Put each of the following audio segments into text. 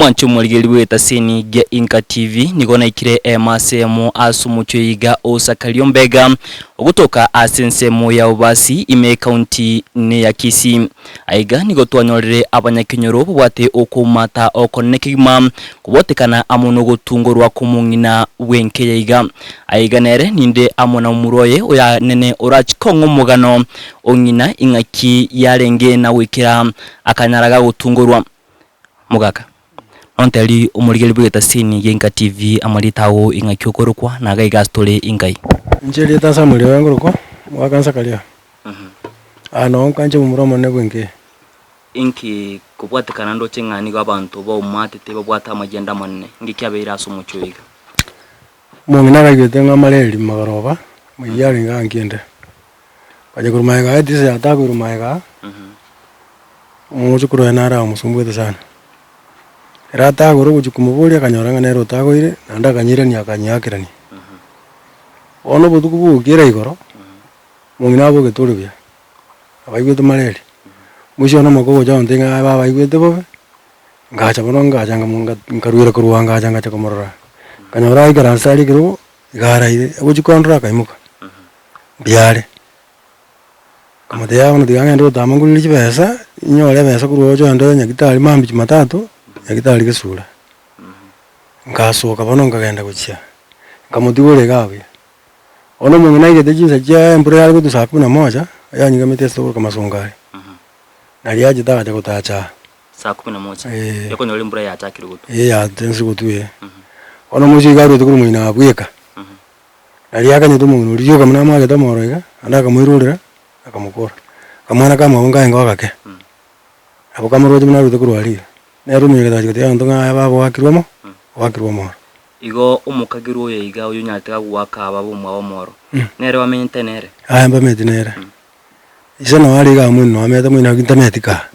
Omwanche omorigereria bw'egetaseni gia Inka TV nigo naikire ema ase emo ase omochie oyo iga o Sakaria Ombega ogotoka ase ensemo ya Obasi ime ekaunti neya Kisii. Aiga nigo twanyorire abanyakenyoro babwate okoumata okonene kegima kobwatekana amo nogotungorwa kw'omong'ina bw'enkeya iga. Aiga nere ninde amo na momura oye oyanene orachie kong'a omogano o ng'ina ing'aki yarenge na goikera akanyara gagotungorwa. Mogaka, nontebie omorigereria bw'egetasini gia Inka TV amarieta ao ing'aki okorokwa na iga iga ase tore inkai. Inche erieta ase amarieta aye nkorokwa, Mogaka Zakaria. Aa noo nkanche momura omonene bw'enka eye. Inki kobwatekana ndoche ng'a nigo abanto baumatete babwate amagianda amanene? Inki kiabeire ase omochie oyo iga? Omong'ina akaigwete ng'a amareri magoroba, moyio arenge anki ende. Konya korwa magega aye tisa yatakoirwe magega, omochokoro oye nare amosumbwete sana. Ere atagora ogochia komoboria akanyora ng'a nere otagoire, naende akanyeirania akanyeakerania. Bono obotuko bogokiera igoro, omong'ina abogete ore buya, abaigwete mareri. Mwisho one omoko ogocha gontebia ng'a aye baba aigwete bobe, ngacha bono ngacha nkaruera korwa ngacha ngacha komorora. Nkanyora aikaranse aria ekerogo, iga araire, ogochia kondora akaimoka. Mbuya are. Nkamotebia bono tiga ng'ende gotama ngorere chibesa, ninyore ebesa korwa oche onde nyagetari mambia jumatatu, nyagetari gesura. Nkasoka bono nkagenda gochia, nkamotiga ore iga buya. Bono omong'ina aigete chinsa chia embura yare gotwa saa kumi na moja, yanyigamete ase tokoroka masongo aria, naria achete agacha gotacha aa. Saa kumi na moja, Eeh. ekonyora embura yachakire gotwa. Eeh yatensire gotwa ee. Bono omoisia iga arwete korwa moino aa bweka. Nario akanyete omong'ina oria rioka buna amwagete omoro iga, naende akamoirorera, akamokora. Akamwana kamwabo nkaenga ogake, nabo kamoroche buna arwete korwa aria iga. Nere omonyagetari achia gotebia abanto ng'a aye baba oakirwe omo, oakirwe omoro. Igo omokagerwa oyo iga oyonyarete goaka baba omwabo omoro, nere bamenyete nere? Aye mbamenyeti nere. Ise noo are iga moino noamete moino naki ntameti kaa.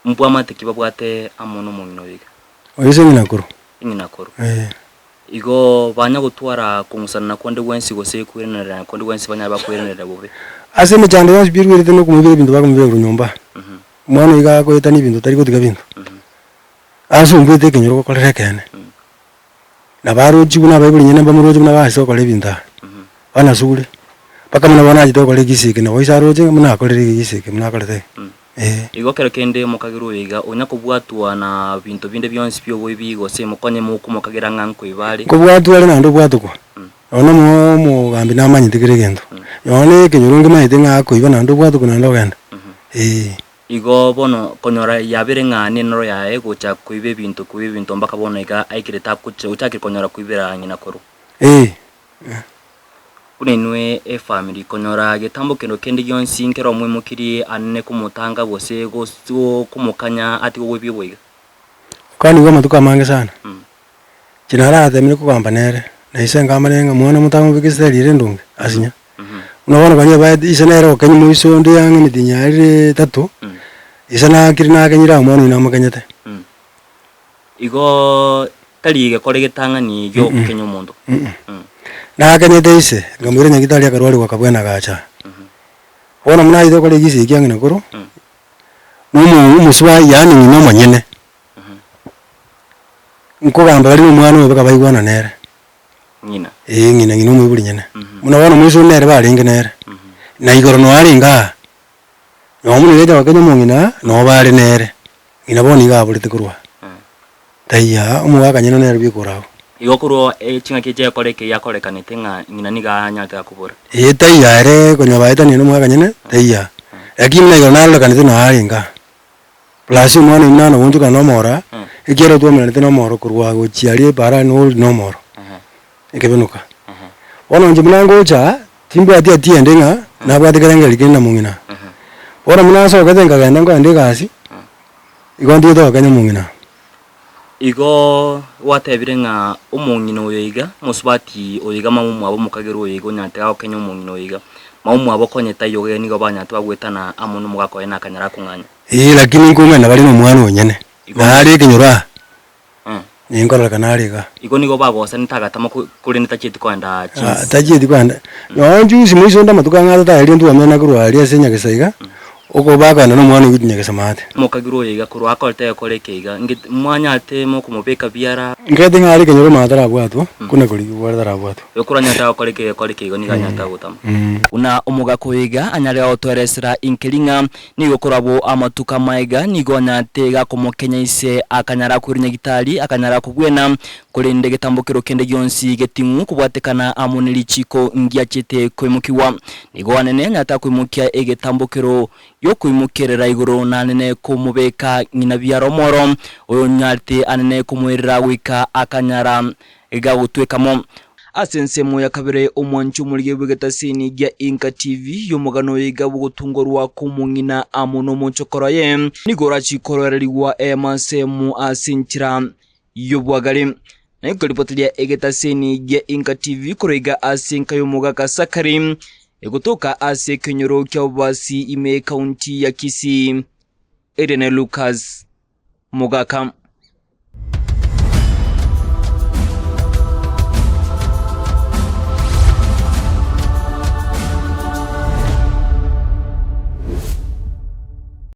Mbwamate ki babwate amo nomong'ina oyo iga? Oyo ise ng'ina koro. Ng'ina koro. Eeh. Igo banya gotwara kong'usanana konde gwensi gose koiranererana konde gwensi banyare bakoiranerera bobe. Ase emechando yonsi pi erwerete nokomoibera ebinto bakomoibera korwa nyomba. Omwana oyo iga agoetania ebinto tari gotiga binto. Asumbuete ekenyoro gokorera ekeene. Nabo arochigwe na abaibori nyene mbamoroche buna baachete gokora ebinto aa. Banasure, mpaka buna bono achete gokora egisi eke nabo ise aroche ng'a buna akorire egisi eke buna akorete iga. Eeh. Igo kero kende omokagerwa oyo iga onya kobwatwa na binto binde bionsi bi'oboibi gose mokonye mokomokagera ng'a nkoiba are. Nkobwatwa are naende obwatokwa, nonya na omogambi namanyete kera egento, nonya na ekenyoro nkemanyete ng'a akoiba naende obwatokwa naende ogenda, eeh. Igo bono konyora yabeire ng'a nenoro yaye gocha koiba ebinto koiba ebinto mpaka bono iga aikire tagocha ochakire konyora koibera ng'ina korwa. Eeh. Buna inwe efamiri, konyora getambo kendo kende gionsi nkere omoimokirie anene komotanga gose komokanya atige oboibi obo iga. Okanigwe amatuko amange sana, inche naratemire kogamba nere, na ise nkamba nere ng'a mwana motamobeke ase riire endonge, asinya. Buna bono baria baete ise nere okenya moiso onde ang'e emetienyi yaerire etato, ise nakire nakenyire aa omwana oyio namokenyete. Igo tari egekora egetang'ani gi'ogokenya omonto. Nakenyete ise, nkamoira nyagitari akarwarigwa akabwena agacha. Bono buna aye tokora egisi eki ang'e nakoro, nomo omosubaa yaani ng'ina omonyene, nkogamba bare na omwana oyo mpaka baigwana nere. Ng'ina. Eeh ng'ina ng'ina omoibori nyene. Buna bono moiso onde nere barenge nere, na igoro noo arenge aa, noo buna egecha gokenya omong'ina aa, noo bare nere. Ng'ina bono iga aborete korwa aa, taiyo aa, omogaka nyene nere bweka ore abwo. Igo korwa ching'aki echi egekora eke giakorekanete ng'a ng'ina nigo anyarete gakobora. Ee taiyo ere konya baetanie na omogaka nyene, taiyo aa. Lakini buna igoro narorekanete noo arenge aa. Plus omwana oyio nana goonchokana na omoro aa, ekiagera twamenyete na omoro korwa gochia aria epaara nori na omoro, ekebenuka. Bono inche buna ngocha aa, timbwati hatia ende ng'a nabwate ekerengererio kende na mong'ina. Bono buna nasokete nkagenda nkoenda egasi, igo ntigete gokenya omong'ina. Igo gwatebire ng'a omong'ina oyo iga, omosubati oyo iga mama omwabo omokagerwa oyo iga onyarete gagokenya omong'ina oyo iga, mama omwabo konye taiyo iga nigo banyarete bagwetana amo nomogaka oye na akanyara akong'anya. Eeh lakini nkoumera bare na omwana onyene, Igo nare ekenyoro aa, Eh. ninkororeka nare igaa. Igo nigo bagosanete agatama ko korende tachieti koenda Ah, chinsi. tachieti koenda, nonye juzi moiso onde amatuko ang'e atato aria ntwamena korwa aria ase nyagesa iga, Okobakana na omwana ogotinya gesamate. Omokagera oyo iga korwa akorete egekora eke iga, nge- mwanyarete mokomobeka biara. Nkete ng'a are ekenyoro omwana tarabwatwa, kona korigigwa are tarabwatwa. Oyo korwa anyarete gokora eke egekora eke igo nigo anyarete gotama. Buna omogaka oyo iga anyare gotoeresera inke ring'a, nigo korwa abwo amatuko amaega nigo anyarete gakomokenya ise akanyara koirwa nyagitari akanyara kobwena, korende getambokero kende gionsi geting'u kobwatekana amo ne richiko ngiachete koimokigwa. Nigo anene anyarete koimokia egetambokero gi'okoimokerera igoro na anene komobeka ng'ina biara omoro, oyonyarete anene komoirera goika akanyara gagotwekamo. Ase ensemo ya kabere omwanchi omorigia bw'egetasini gia Inka TV y'omogano oyo iga bw'ogotungorwa kw'omong'ina amo nomochokoro oye, nigo orachie koroererigwa ema ensemo ase enchera y'obwagare. Na ekoripoteria egetaseni gia Inka TV korwa iga ase enka y'omogaka Sakari, egotoka ase ekenyoro kia Bobasi ime ekaunti ya Kisii. Ere ne Lucas Mogaka.